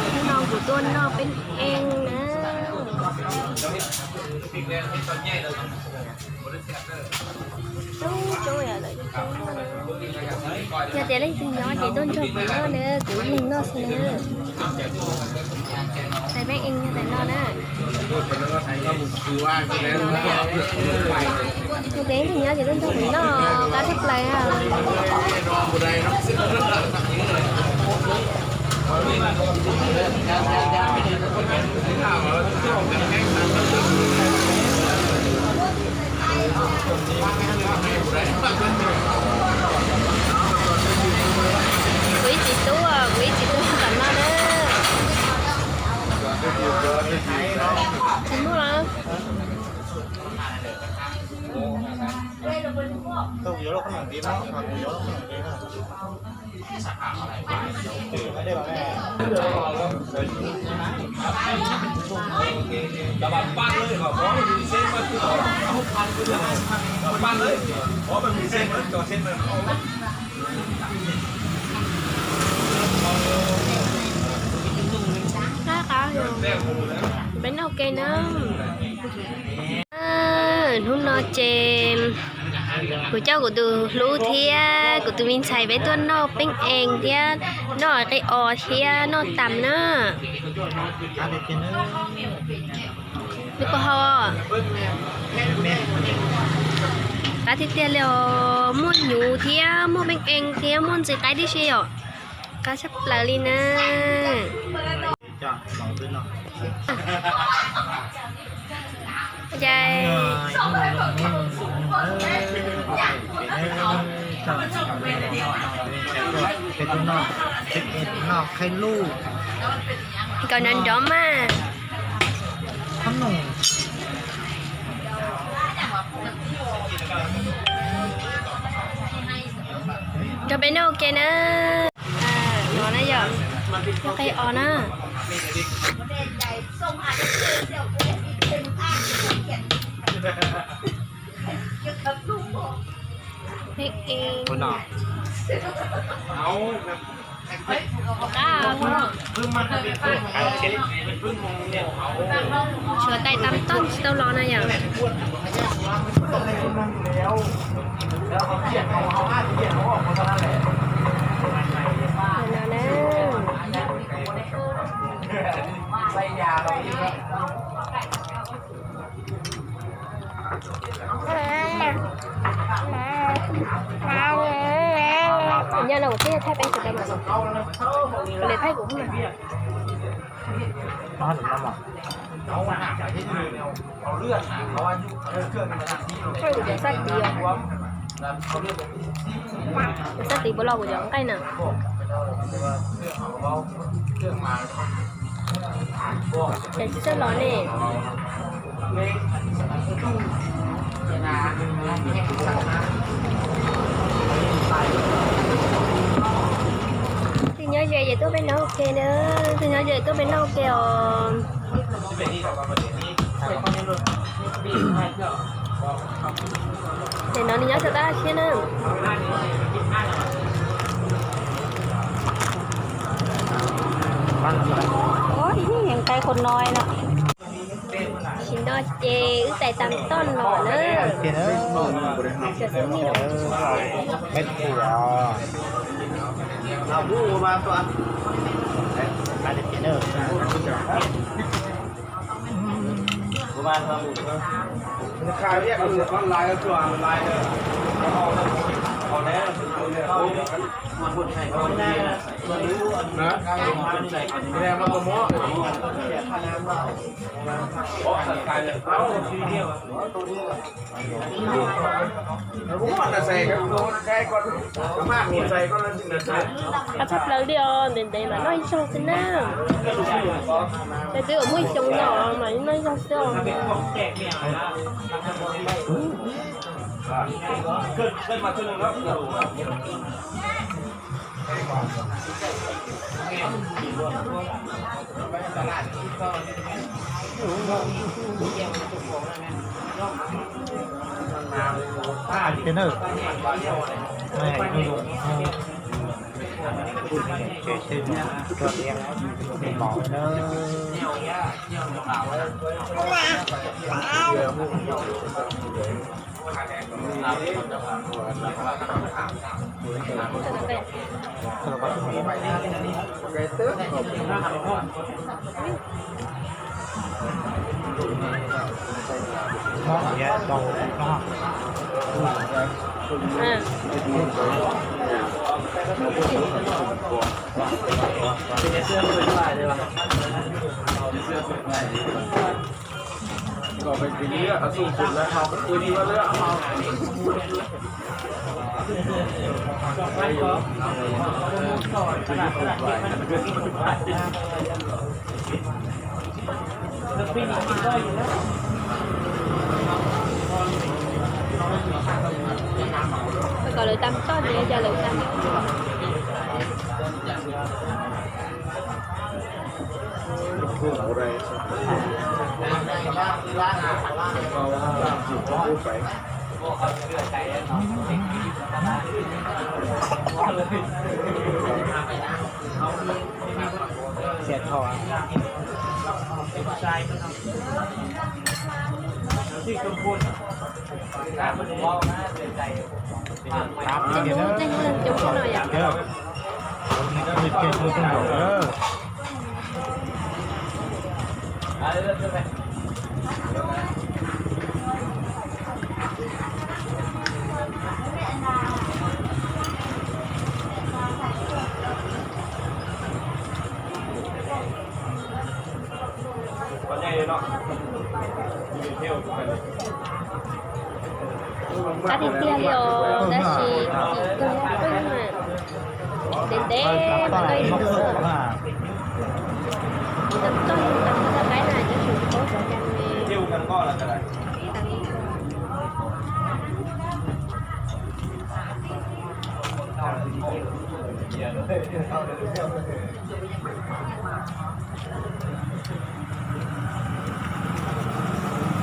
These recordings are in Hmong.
Hnub no kuv tuaj noj peb eeg na. Coob coob, lawv coob noj na. Yog tias leej twg nyob ces tuaj nrog kuv noj na, kuv ib leeg noj xwb na. Tais peb eeg yog tais no na. Tus peb leej twg nyob ces tuaj nrog kuv noj, qab tshaj plaws. Kuv ib txiv tub, kuv ib txiv tub noj tom no na. Tsis muaj los? Qab qab, peb noj ua ke na. Hnub no ces kuv coj kuv tus hlub thiab kuv tus me ntxhais peb tuaj noj peeb ees thiab noj qe os thiab noj tas na. Nws puas hau? Qab tiag tiag li os, muaj nyuv thiab muaj peeb ees thiab muaj ntxiv qaib tib si os. Qab tshaj plaws li na. Cai, noj qhai luj, kom nrov nrov mas. Nrog peb noj ua ke na. No na yom, noj qe os na. Peeb ees. Suav tais tam tooj tsis tau los na yom. Nyob no kuv thiaj thaij peb kuv tau mas, kuv li thaij kuv mas. Thaij kuv cov xaj tiv os. Cov xaj tiv puas los kuv cov nqaij na. Ces tsis txawj los ne. Tus nyob ze ces tuaj peb noj ua ke na, tus nyob ze tuaj peb noj ua ke os. Ces no nws nyob rau tab laj siab na. Ua ib niag nqaij qhuav no no. Tam sim no ces wb tais tam toj no na. Cov xib nej no. Qab tshaj plaws li os, ntev ntev mas noj ib zaug xwb na. Ces twb muaj ib xyoo no mas noj ib zaug xwb os. Ces na, Kom peb tiv liab ua txuj tus lawv haus, peb tiv liab ua lawv haus. Kom lawv tag toj ne, yog lawv tag. Tab sis tej hnub leej coob no yom. Qab tiag tiag li os, tab sis tim tug yaj qwj mas ntev ntev mas koj yug tau,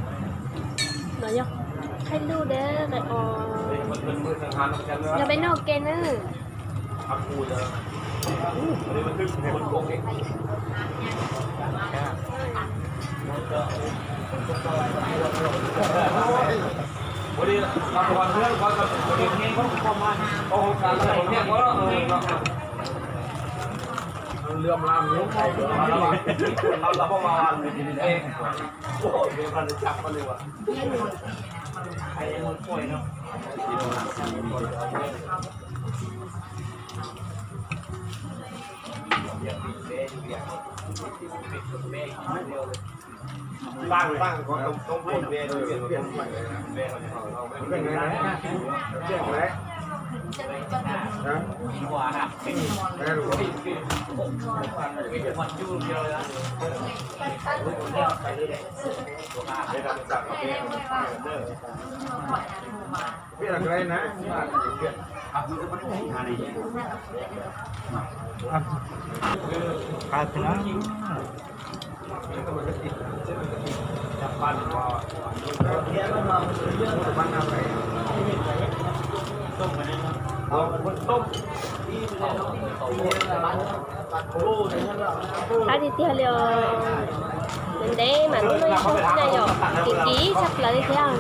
tau toj yug tau toj qaib na, tab sis paub xyov cas me. No yog thaij lub dab qe os, yog peb noj ua ke na. Qab tiag tiag li os. Ntev ntev mas lub no yog tsis na yom, kim kim tshaj plaws li thiab.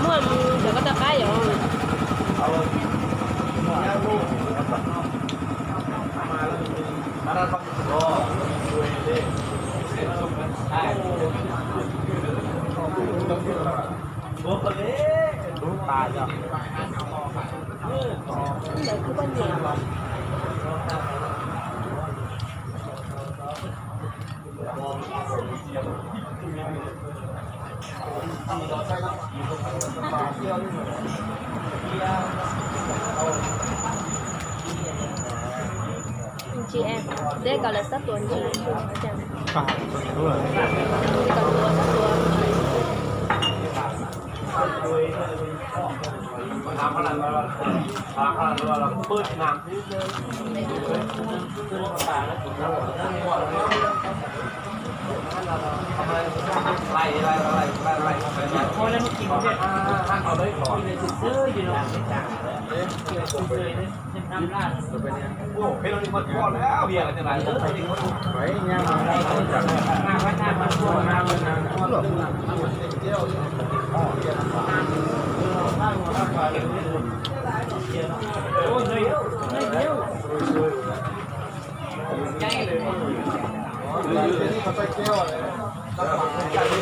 Muaj cov koj tau qab yom. Ntawd kuj koj nyiam. Ntsis es, deb kom lawv xob tuav ntsis. Ntsis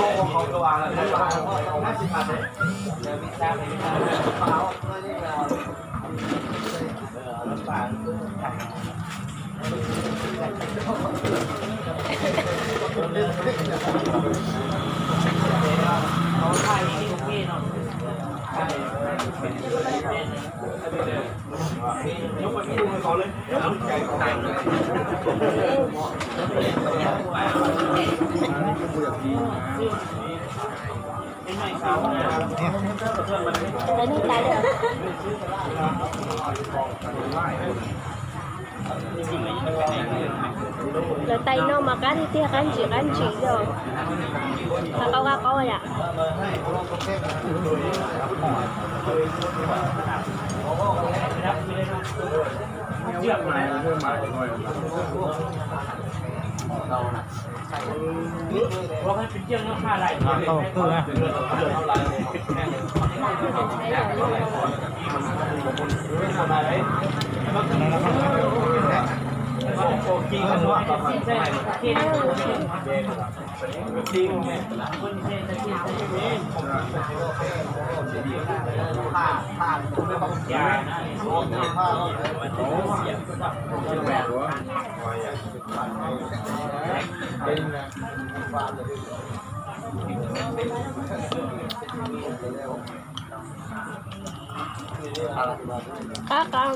kom tuav xob tuav. Lawv tais no mas qab tiag tiag, qab ntsim qab ntsim yom. Qab qaub qab qaub yom. Qab qab.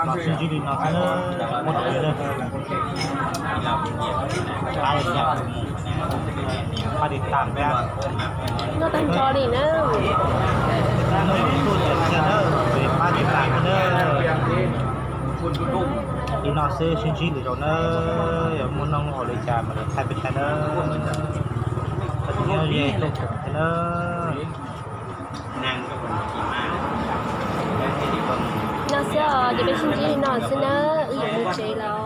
Los sib ntsib li no xwb, muaj dab tsi na. Pab tias, pab tias tam peb, noj tag nrho li na. Pab tias tam xwb na. Li no xwb, sib ntsib lwm zaus na. Yog muaj noob haus li cas mas lawv thaij peb saib na. Nyob ze tuaj koom thiab na. No xwb os, ces peb sib ntsib li no xwb na, wb yuav mus tsev lawm.